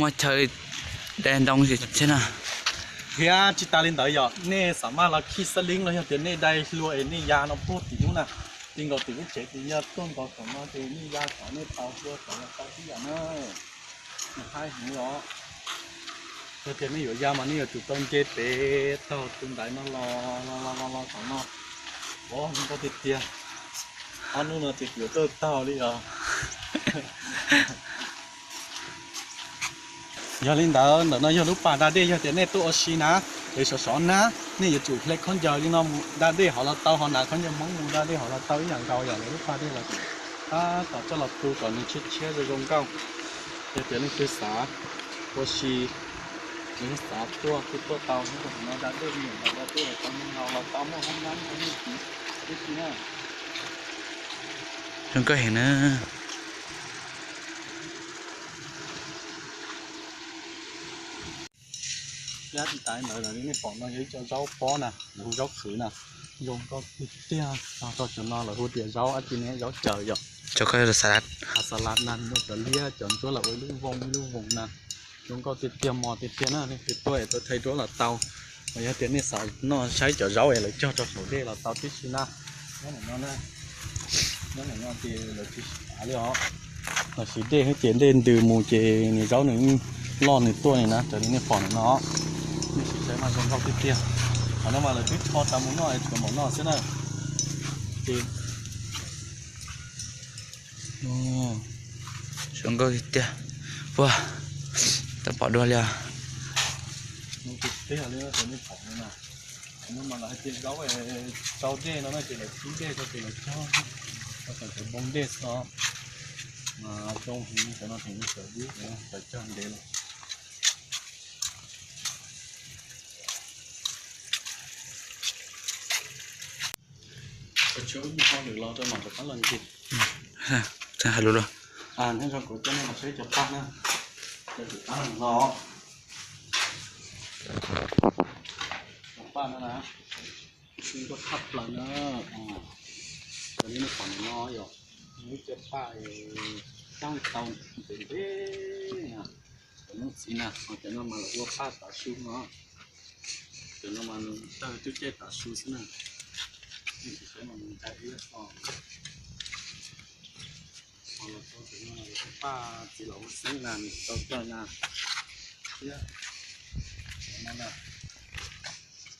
Muaj chaw dai ntoo thiab na. Thiab tsis tas li ntawd yog nej xav maj los khij xab leeb los yog tias nej dai hlua es nej ya no puag tim ub na, ti nkaus tim lub tsev ces ya tuaj nkaus saum no ces nej ya saum nej tau hlua saum los tau tib yam na. Nws haib heev os. Yog tias nej yuav ya mas nej yuav tsum tau nce pem taug tus ntaiv no los los los los los saum no. Ua zoo nkauj tiag tiag. Ob hnub no ces kuv yuav tuaj taug li os. Yog li ntawd ntawm no yog lub pas da dej, yog tias nej tuaj ua si na, es sov sov na, nej yuav tsum hle khaub ncaws li no mus da dej hov los tau, ho hnav khaub ncaws Hmoob mus da dej hov los tau ib yam nkaus, yog lawv lub pas dej los tab tom coj los tu kom nws tshiab tshiab zoo zoo nkauj. Yog tias leej twg xav ua si, leej twg xav tuaj kuj tuaj tau, hnub no da dej me nyuam ntawd da tuaj los tau, neeg laus los tau, muaj hoob nab muaj nej txiv tib si na. Zoo nkauj heev na. Thiab tsis tas ntawd lawv nej pom no yog ib co zaub pob na, lawv hu zaub qhwv na, zoo nkauj tiag tiag. Txog rau cov no lawv hu tias zaub dab tsi ne, zaub caws yom. Xalad na, muaj cov liab cov ntsuab los ua ib lub voos ib lub voos na. Zoo nkauj tiag tiag mos tiag tiag na, nej twg tuaj es tuaj thaij duab los tau. Mas yog tias nej xav noj saib cov zaub es lawv cog rau saum dej los tau tib si na. Nyob ntawm no ces lawv tsis siv av li os, lawv siv dej thiab ces dej ntws mus ces nws zaub nws yeej loj nws tuaj li na, raws li nej pom ntawm no. Nej sim saib mas zoo nkauj tiag tiag. Qhov no mas lawv twb rho tas mus noj es tshuav npaum no xwb na. Ces zoo nkauj tiag tiag. Puag, tau pom dua li os. Zoo tiag tiag li, nej pom no. Qhov no mas lawv hais tias zaub rau dej no na, ces lawv tib dej rau ces lawv cog rau cov npoo dej xwb os. Mas zoo heev, cov no heev li cov dib, cov cog ntev lawm. Cov tshuav wb mus hauj lwm los rau mam rov qab los ncig. Hais lus los. Nyob zoo, kuv coj nej los saib cov paj na. Cov paj no, cov paj no na, zoo nkauj tshaj plaws na. Cov li nej pom no yog ib cov paj, tab tau ntev ntev na. Cov no Cov no mas los ua paj tav su no, cov no mas nws tawg cub caij tav su xwb na. Nej sim saib mas nws ncaj ib yam qho. Ho los tau cov no los paj txiv los ua xeeb na, nws tsis tau tawg na. Thiab cov no na,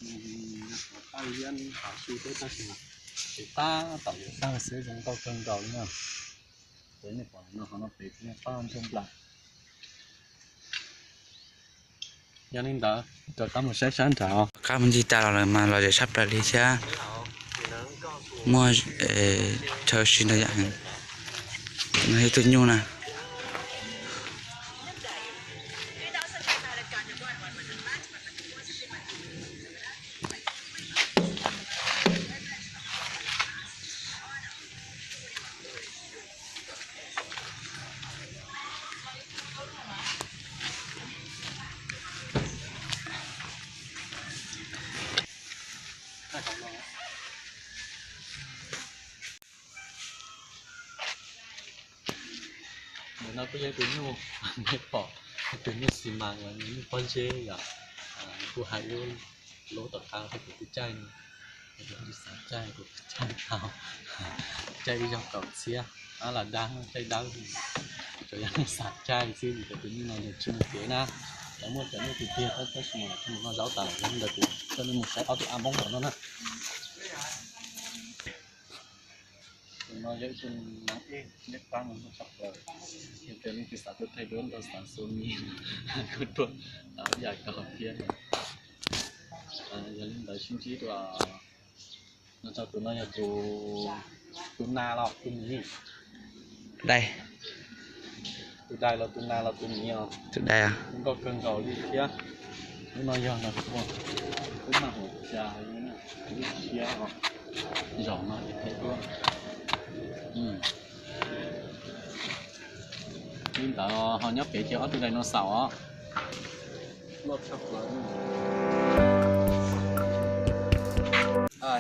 nws yog qhov paj liab tav su thiab tab sis mas ces tab tom yuav tawg xwb, zoo nkauj kawg nkaus li na. Ces nej pom no qhov no pem kuj yog paj nrog nplam. Yog li ntawd rov qab mus saib sab nrad. Qab mus ncig tas los lawm mas lom zem tshaj plaws li thiab. Muaj chaw si ntau yam heev. No ib tug nyuj na. Ntawm no kuj yog tus nyuj, nej pom tus nyuj xi mas uas nyuj pob zeb yom. Kuj hais lub, lub tom qab hais kuv tus caij no, kuv xav caij, kuv caij tau, caij ib zaug kaum txhiab, ab lam dab caij dawb, tsuas yog xav caij xwb, vim cov tus nyuj no yog tsis muaj kev na. Lawv muaj cov nyuj tiag tiag tab sis mas tsis mus noj zaub tas lawm, yog li ntawd kuv coj nej mus saib ob tug ab npoob tom no na. Tus no yog ib tug nas ej, neb pab mus muag tshaj plaws. Yog tias leej twg xav tuaj thaij duab ntau xav xu mi, kuj tuaj ib yam nkaus thiab. Yog li ntawd sib ntsib dua. No tso, tus no yog tus, tus nas los tus miv? Dais. Tus dais los tus nas los tus miv os? Tus dais. Nkauj kawg nkaus li thiab. Lub no yog no, lub mas hauv cas li na, lub tshiab os. Zaum no ces thaij duab. Li ntawd ho nyob pem ces ob tug dinosaur os.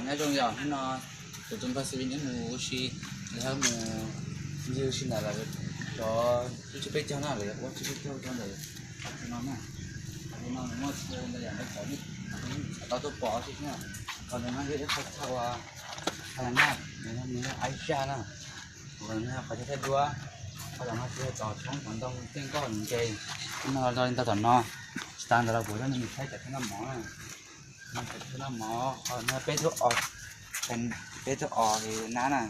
Nyob zoo yom, hnub no kuv tus npawg Xi Vin neb mus ua si, lawv mus ncig ua si ntawm lawv cov tsib peb caug na, lawv ua tsib peb caug rau ntawm qhov chaw no na. Qhov chaw no nws muaj chaw ntau yam ntau cov, nej tau tuaj pom xwb na. Qhov ntawd no yog ib qhov chaw ua, qhov ntawd no nws yog aib zaj na. Qhov ntawd no yog qhov chaw thaij duab, qhov ntawm no ces yog cov tshoob cov ntoo tej nkoj nce. Hnub no los li ntawd tom no, tsis tas ntawd los kuv coj nej mus saib cov thaj noj mov na. Cov thaj noj mov, qhov no peb tug os, peb tug os nab na.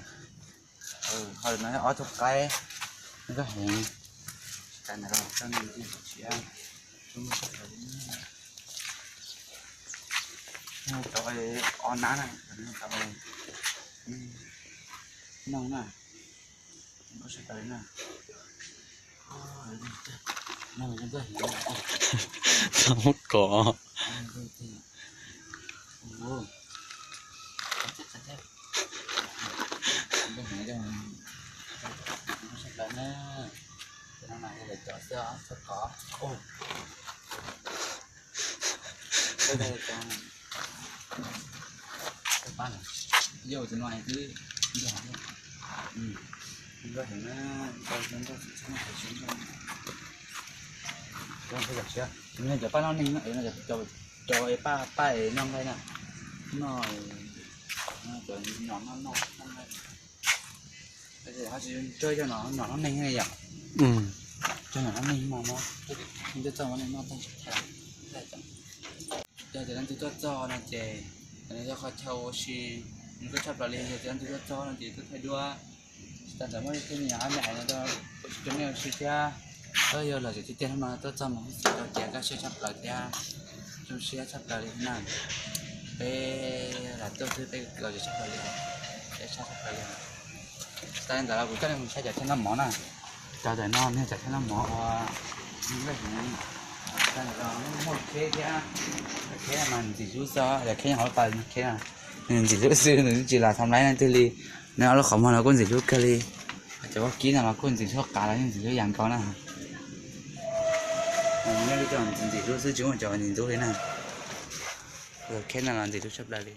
Qhov no ob tug qaib, nkauj heev. Tsis tas ntawd los coj nej mus saib, cov os nab na, cov no na. Nkauj tshaj plaws li na. Nkauj heev. Txog muab kov. Nkauj heev, nkauj tshaj plaws na. Cov no mas yog lawv cov xwb, txhob kov. Yog tus no twb nkauj heev, nkauj heev na, nkauj heev, nkauj heev. Cov paj noj neeg, cov paj, paj noj nqaij na. No, cov nom noj noj nqaij. Ho tsis nrog cov nom noj neeg yom? Cov nom noj neeg no, coj txog no, cov leej twg tuaj txog no ces, cov no yog qhov chaw ua si, nws kuj tshaj plaws li, yog cov leej twg tuaj txog no ces tuaj thaij duab. Tsis tas ntawd muaj tej me nyuam ab me ais no tuaj tsis coob nej ua si thiab. Yog lom zem tiag tiag no tuaj txog mas kuj xav tau tias kaj siab tshaj plaws thiab, zoo siab tshaj plaws li na. Peb lam tuaj xwb peb lom zem tshaj plaws li, peb tshaj tshaj plaws li. Tsis tas li ntawd los kuv coj nej mus saib cov thaj noj mov na. Cov ntawm no yog cov thaj noj mov uas, muaj kheb thiab, kheb mas ntxim hlub xwb, kheb nyob hauv pas kheb, nws ntxim hlub xwb, nws tsis lam tham laiv leej twg li. Nws ob lub qhov muag los kuj ntxim hlub kawg li. Cov vaub kib no los kuj ntxim hlub, qav los yeej ntxim hlub yam nkaus na. Nyob li cov ntxim hlub xwb tsis muaj cov ntxim ntxub li na. Kheb no los ntxim hlub tshaj plaws li.